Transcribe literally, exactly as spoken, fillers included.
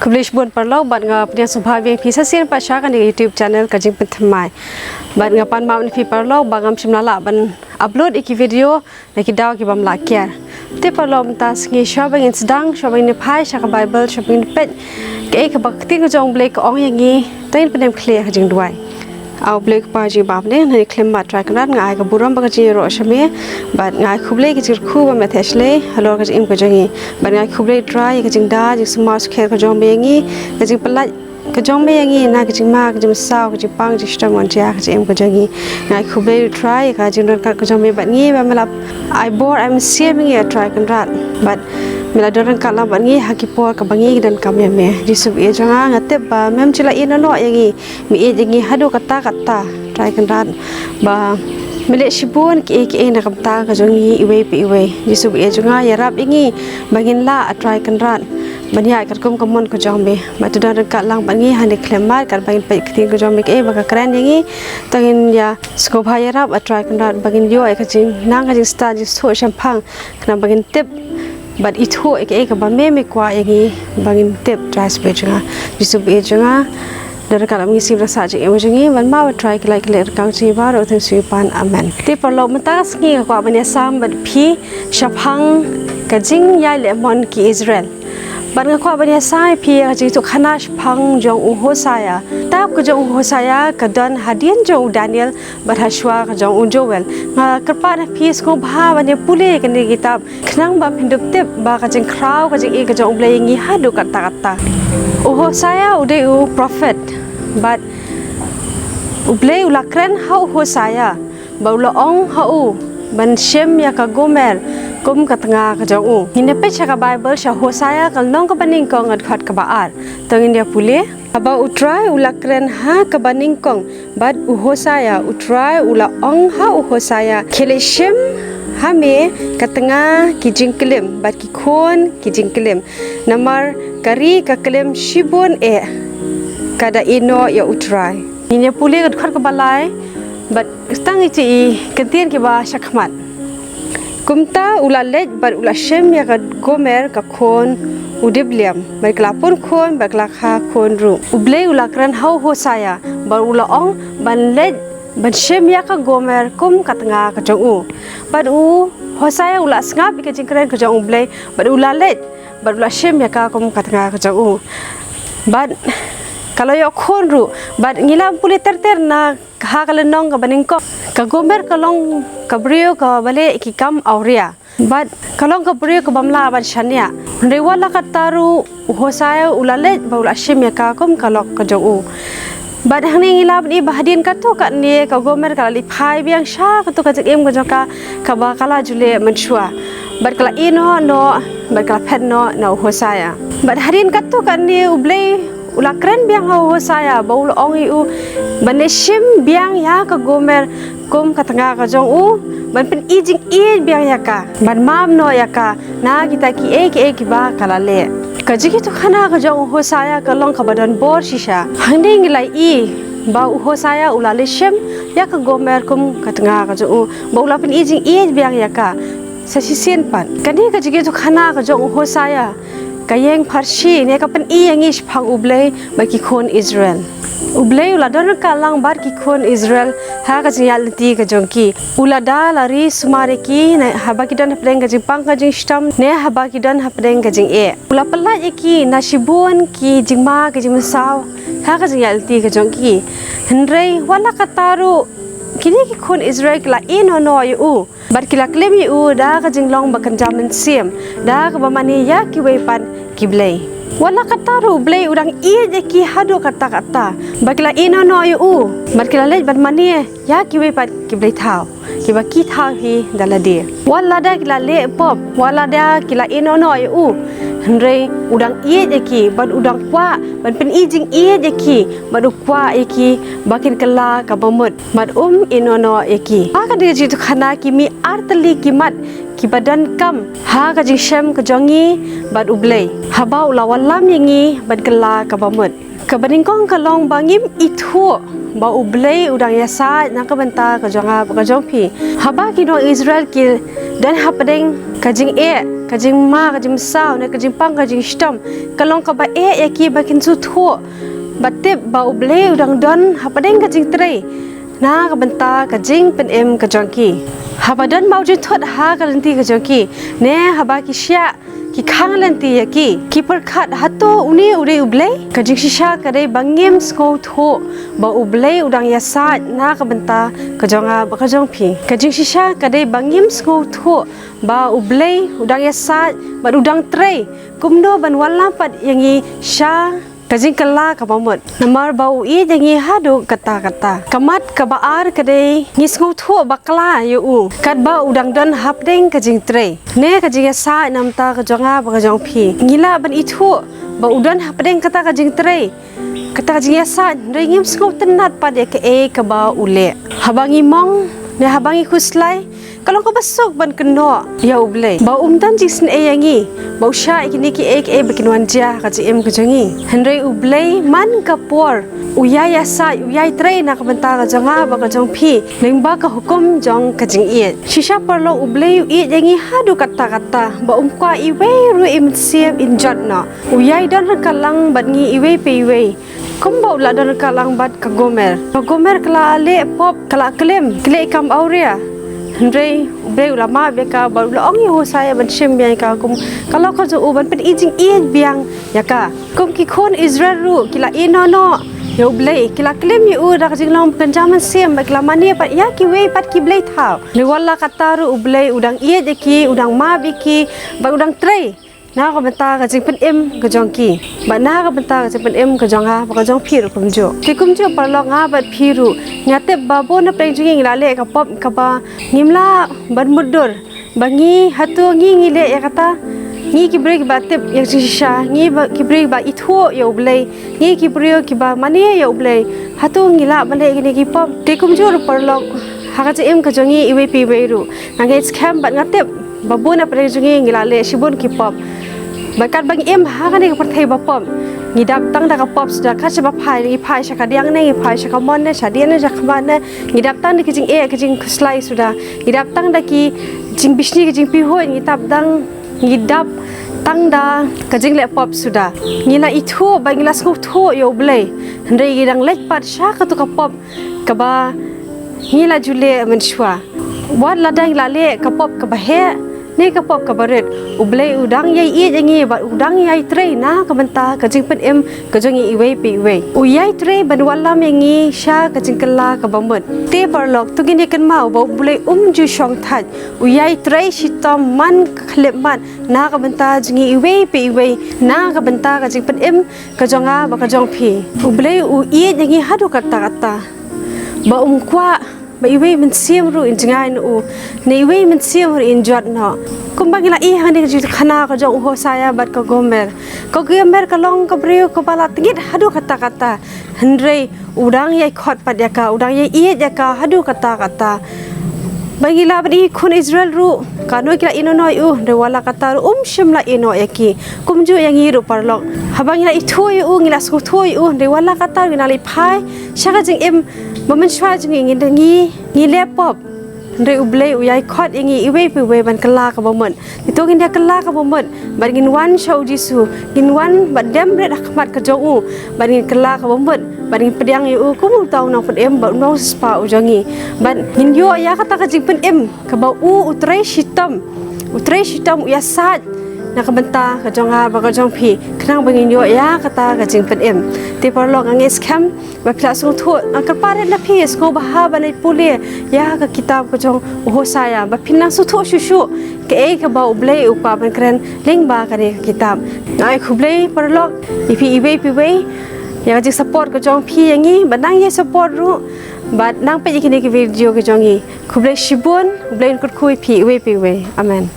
Khublei shibun paralok, bad nga pdiang sngewbha ïa phi sa shisien pat sha kane ka YouTube channel Ka Jingpynthymmai. Bad nga pan map na phi paralok ba ngam shym la lah ban upload ïa ki video na ki daw ki bym lah kiar. Te paralok, mynta sngi shuwa ba ngin sdang, shuwa ba ngin phai sha ka Baibl, shuwa ba ngin peit kaei kaba ka ktien ka jong U Blei ka ong ïa ngi, to ngin pyndem khlieh ha ka jingduwai. A U Blei Kpa jong ngi ba ha bneng, nga khlem mad Trai Kynrad, nga ai ka burom bad ka jingïaroh sha me, bad nga ai khublei ka jingkyrkhu ba me theh shlei halor ka jingim ka jong ngi. Bad nga ai khublei Trai ïa ka jingda jingsumar sukher ka jong me ïa ngi, ka jingpyllait ka jong me ïa ngi na ka jingma, ka jingmynsaw, ka jingpang, ka jingshitom, ka jingim ka jong ngi. Nga ai khublei Trai ïa ka jingdon ryngkat ka jong me bad ngi, ba me la ai bor ai mynsiem ïa ngi, a Trai Kynrad. Bad me la don ryngkat lang bad ngi ha ki por kaba ngi donkam ïa me. Jisu baieit jong nga, nga tip ba mem ju la ïehnoh noh ïa ngi, me ïeit ïa ngi haduh katta katta, Trai Kynrad, ba me leh shibun kiei kiei na ka bynta ka jong ngi iwei pa iwei. Jisu baieit jong nga, ïarap ïa ngi ba ngin lah, a Trai Kynrad, ban ïaid katkum ka mon ka jong me. Bad to don ryngkat lang bad ngi ha kane ka khyllipmat, katba ngin peit ka ktien ka jong me, kaei ba ka kren ïa ngi, to ngin ïa sngewbha ïarap, a Trai Kynrad, ba ngin ïoh ïa ka jingnang, ka jingstad, jingsuk shemphang, khnang ba ngin tip bad ithuh ïa kaei kaba me, me kwah ïa ngi ba ngin tip, Trai Jisu baieit jong nga. Jisu baieit jong nga, don ryngkat lang bad ngi, sngewbha sa jingim jong ngi, ban map, a Trai, ki lait ki lait ryngkat jong ngi baroh, teng sngewbha. Amen. Te paralok, mynta ka sngi nga kwah ban ïasam bad phi shaphang ka jingïailehmon ki Israel. Bad nga kwah ban ïasam ïa phi ïa ka jingïathuhkhana shaphang jong u Hosea. Kitab ka jong u Hosea ka don hadien jong u Daniel bad ha shuwa ka jong u Joel. Nga kyrpad na phi sngewbha ban ïa pule ïa kane ka kitab, khnang ba phin dup tip ba ka jingkhraw ka jingïeit ka jong U Blei ïa ngi haduh katta katta. U Hosea u dei u prophet, bad U Blei u la kren ha u Hosea, bad u la ong ha u ban shim ïa ka Gomer kum ka tnga ka jong u. Ngin ïa peit sha ka Baibl, sha Hosea ka lynnong kaba nyngkong, ka dkhot kaba ar. To ngin ïa pule. Haba U Trai u la kren ha kaba nyngkong bad u Hosea, U Trai u la ong ha u Hosea, khie leit shim ha me ka tnga ki jingklim bad ki khun ki jingklim, namar ka ri ka klim shibun eh, ka da ïehnoh ïa U Trai. Ngin ïa pule ka dkhot kaba lai bad tang ïa ki kyntien kiba shakhmat. Kumta u la leit bad u la shim ïa ka Gomer ka khun u Diblaim, bad ka la pun khun bad ka la kha khun ruh. U Blei u la kren ha u Hosea bad u la ong ban leit ban shim ïa ka Gomer kum ka tnga ka jong u. Bad u Hosea u la sngap ïa ka jingkren ka jong U Blei bad u la leit bad u la shim ïa ka kum ka tnga ka jong u. Bad ka la ïoh khun ruh. Bad ngi la pule ter ter na ha ka lynnong kaba nyngkong, ka Gomer ka long ka briew kaba leh ki kam awria, bad ka long ka briew ka bym lah ban shaniah. Hynrei wat la katta ruh u Hosea u la leit bad u la shim ïa ka kum ka lok ka jong u. Bad hangne ngi la pyni ba hadien katto katne ka Gomer ka la leit phai biang sha katto ka jingim ka jong ka kaba ka la ju leh mynshuwa. Bad ka la ïehnoh noh bad ka la phet noh na u Hosea. Bad hadien katto katne U Blei u la kren biang ha u Hosea bad u la ong ïa u ban leit shim biang ïa ka Gomer kum ka tnga ka jong u, ban pyni jingïeit biang ïa ka, ban map noh ïa ka na kita kiei kiei kiba ka la leh. Ka jingïathuhkhana ka jong u Hosea ka long kaba don bor shisha. Hangne ngi la ïohi ba u Hosea u la leit shim ïa ka Gomer kum ka tnga ka jong u bad u la pyni jingïeit biang ïa ka sa shisien pat. Kane ka jingïathuhkhana ka jong u Hosea ka ïeng pharshi ne ka pyni ïa ngi shaphang U Blei bad ki khun Israel. U Blei u la don ryngkat lang bad ki khun Israel ha ka jingïaid lynti ka jong ki. U la da la ri sumar ïa ki ne haba ki don hapdeng ka jingpang ka jingshitom ne haba ki don hapdeng ka jingeh. U la pyllait ïa ki na shibun ki jingma ki jingmynsaw ha ka jingïaid lynti ka jong ki. Hynrei wat la katta ruh kine ki khun Israel ki la ïehnoh noh ïa u bad ki la klim ïa u da ka jinglong ba kynja mynsiem, da kaba mane ïa kiwei pat ki blei. Wat la katta ruh U Blei u dang ïeit ïa ki haduh katta katta. Bad ki la ïehnoh noh ïa u bad ki la leit ban mane ïa kiwei pat ki blei thaw kiba ki thaw hi da lade. Wat lada ki la leh pop, wat lada ki la ïehnoh noh ïa u, hynrei u dang ïeit ïa ki bad u dang kwah ban pyni jingïeit ïa ki bad u kwah ïa ki ba kin kylla ka bamut bad um ïehnoh noh ïa ki. Ha kane ka jingïathuhkhana ki mih artylli ki mat kiba donkam ha ka jingshem ka jong ngi bad U Blei haba u la wallam ïa ngi ban kylla ka bamut. Kaba nyngkong ka long ba ngim ithuh ba U Blei u dang ïasaid na ka bynta ka jong nga bad ka jong phi. Haba ki nong Israel ki don hapdeng ka jingeh ka jingma, ka jingmynsaw, ne ka jingpang, ka jingshitom, ka long kaba eh ïa ki ba kin sngewthuh bad tip ba U Blei u dang don hapdeng ka jingtrei na ka bynta ka jingpynim ka jong ki. Haba don mawjynthut ha ka lynti ka jong ki, ne haba ki shah ki khang lynti ïa ki, ki pyrkhat, hato une u dei U Blei? Ka jingshisha ka dei ba ngim sngewthuh ba U Blei u dang ïasaid na ka bynta ka jong nga bad ka jong phi. Ka jingshisha ka dei ba ngim sngewthuh ba U Blei u dang ïasaid bad u dang trei kumno ban wallam pat ïa ngi sha ka jingkylla kaba mut. Namar ba u ïeit ïa ngi haduh katta katta. Ka mat kaba ar ka dei ngi sngewthuh bakla ïa u katba u dang don hapdeng ka jingtrei ne ka jingïasaid na ka bynta ka jong nga bad ka jong phi. Ngi lah ban ithuh ba u don hapdeng kata ka jingtrei, kata ka jingïasaid, hynrei ngim sngewtynnat pat ïa kaei kaba u leh. Haba ngi mong ne haba ngi khuslai, ka long kaba suk ban kynnoh ïa U Blei ba um don jingsngew ïa ngi, ba u shah ïa kine kiei kiei ba kin wan jia ha ka jingim ka jong ngi. Hynrei U Blei man ka por u ïai ïasaid, u ïai trei na ka bynta ka jong nga bad ka jong phi, lyngba ka hukum jong ka jingïeit. Shisha paralok, U Blei u ïeit ïa ngi haduh katta katta ba um kwah iwei ruh i mynsiem in jot noh. U ïai don ryngkat lang bad ngi iwei pa iwei. Kumba u la don ryngkat lang bad ka Gomer. Ka Gomer ka la leh pop, ka la klim, ka leh i kam awria. Hynrei U Blei u la map ïa ka bad u la ong ïa u Hosea ban shim biang ïa ka, kum ka lok ka jong u, ban pyn-i jingïeit biang ïa ka. Kum ki khun Israel ruh ki la ïehnoh noh ïa U Blei, ki la klim ïa u da ka jinglong kynja mynsiem bad ki la mane pat ïa kiwei pat ki blei thaw. Hynrei wat la katta ruh U Blei u dang ïeit ïa ki, u dang map ïa ki bad u dang trei na ka bynta ka jingpynim ka jong ki bad na ka bynta ka jingpynim ka jong nga bad ka jong phi ruh kumjuh. Te kumjuh paralok, nga bad phi ruh nga tip ba bun na pdeng jong ngi ngi la leh ka pop kaba ngim lah ban mutdur. Ba ngi, hato ngi ngi leh ïa kata? Ngi ki briew kiba tip ïa ka jingshisha, ngi ba, ki briew kiba ithuh ïa U Blei, ngi ki briew kiba mane ïa U Blei, hato ngi lah ban leh kine ki pop? Te kumjuh ruh paralok, ha ka jingim ka jong ngi iwei pa iwei ruh, nga ngeit skhem bad nga tip ba bun na pdeng jong ngi ngi la leh shibun ki pop. Bad katba ngi im ha kane ka pyrthei ba pop, ngi dap tang da ka pop suda. Kat shaba phai, ngi phai sha kadiang ne, ngi phai sha kamon ne, shadien ne, shakhmat ne, ngi dap tang da ki jingeh, ki jingkhuslai suda. Ngi dap tang da ki jingbishni, ki jingpihuid, ngi dap tang, ngi dap tang da ka jingleh pop suda. Ngi la ithuh bad ngi la sngewthuh ïa U Blei, hynrei ngi dang leit pat sha katu ka pop kaba ngi la ju leh mynshuwa. Wat lada ngi la leh ka pop kaba heh ne ka pop kaba rit, U Blei u dang ïai ïeit ïa ngi bad u dang ïai trei na ka bynta ka jingpynim ka jong ngi iwei pa iwei. U ïai trei ban wallam ïa ngi sha ka jingkylla kaba mut. Te paralok, to ngin ïa kynmaw ba U Blei um ju shong thait, u ïai trei shitom man ka khyllipmat na ka bynta jong ngi iwei pa iwei, na ka bynta ka jingpynim ka jong nga bad ka jong phi. U Blei u ïeit ïa ngi haduh katta katta ba um kwah ba iwei mynsiem ruh in jngai na u, ne iwei mynsiem ruh in jot noh. Kumba ngi la ïohi ha kane ka jingkhana ka jong u Hosea bad ka Gomer. Ka Gomer ka long ka briew kaba la tngit haduh katta katta, hynrei u dang ïai khot pat ïa ka, u dang ïai ïeit ïa ka haduh katta katta. Ba ngi la, ba ki khun Israel ruh, kano ki la ïehnoh noh ïa u, hynrei wat la katta ruh um shym la ïehnoh ïa ki. Kumjuh ïa ngi ruh paralok, haba ngi la ithuh ïa u, ngi la sngewthuh ïa u, hynrei wat la katta ruh ngi la leit phai sha ka jingim ba mynshuwa jong ngi, ngi, ngi, ngi leh pop. Hynrei U Blei u ïai khot ïa ngi iwei pa iwei ban kylla kaba mut. Te to ngin ïa kylla kaba mut bad ngin wan sha u Jisu, ngin wan bad dem bret ha khmat ka jong u, bad ngin kylla kaba mut, bad ngin pdiang ïa u kum uta u nongpynim bad u nongsiewspah u jong ngi. Bad ngin ïoh ïa kata ka jingpynim kaba u, u trei shitom, u trei shitom, u ïasaid na ka bynta ka jong nga bad ka jong phi, khnang ba ngin ïoh ïa kata ka jingpynim. Te paralok, nga ngeit skhem ba phi la sngewthuh. Nga kyrpad na phi, sngewbha ban leit pule ïa ka kitab ka jong u Hosea ba phin nang sngewthuh shuh shuh kaei kaba U Blei u kwah ban kren lyngba kane ka kitab. Nga ai khublei paralok ïa phi iwei pa iwei ïa ka jingsupport ka jong phi ïa ngi, bad nang ïa support ruh bad nang peit ïa kine ki video ka jong ngi. Khublei shibun. U Blei un kyrkhu ïa phi iwei pa iwei. Amen.